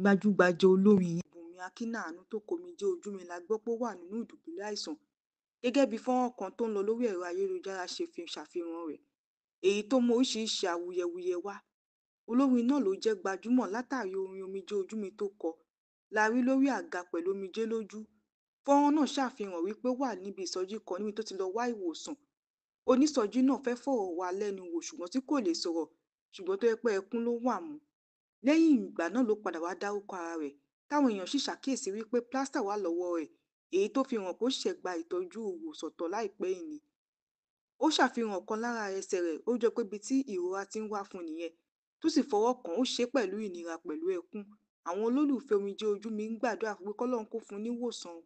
Gbajúgbajà olórin ìyẹn Bùnmi Akinnaanu tó kọ Omijé Ojú Mi la gbọ́ pé ó wà nínú ìdùbúlẹ̀ àìsàn gẹ́gẹ́ bí fọ́nràn kan tó ń lọ lórí ẹ̀rọ ayélujára ṣe fi ṣàfihàn rẹ̀, èyí tó mú oríṣiríṣi awuyewuye wá. Olórin náà tó jẹ́ gbajúmọ̀ látàrí orin Omijé Ojú Mi tó kọ, la rí lórí àga pẹ̀lú omijé lójú. Fọ́nràn náà ṣàfihàn wípé ó wà níbi ìsọjí kan níbi tó ti lọ wá ìwòsàn. Onísọjí náà fẹ́ fọ̀rọ̀ wá a lẹ́nu wò ṣùgbọ́n tí kò lè sọ̀rọ̀ ṣùgbọ́n tó jẹ́ pé ẹkún ló wà mú. Lẹ́yìn ìgbà náà ló padà wá dárúkọ ara rẹ̀, táwọn èèyàn sì ṣàkíyèsí wípé pílásítà wà lọ́wọ́ọ rẹ̀, èyí tó fi hàn pé ó ṣẹ̀ṣẹ̀ gba ìtọ́jú ìwòsàn tán láìpẹ́ yìí ni. Ó ṣàfihàn ọ̀kan lára ẹsẹ̀ rẹ̀, ó jọ pé ibi tí ìrora ti ń wá fún un nìyẹn, tó sì fọwọ́ kàn án, ó ṣe é pẹ̀lú ìnira pẹ̀lú ẹkún. Àwọn olólùfẹ́ẹ Omijé Ojú Mi ń gbàdúrà pé k'Ọlọ́run kó fún un níwòsàn.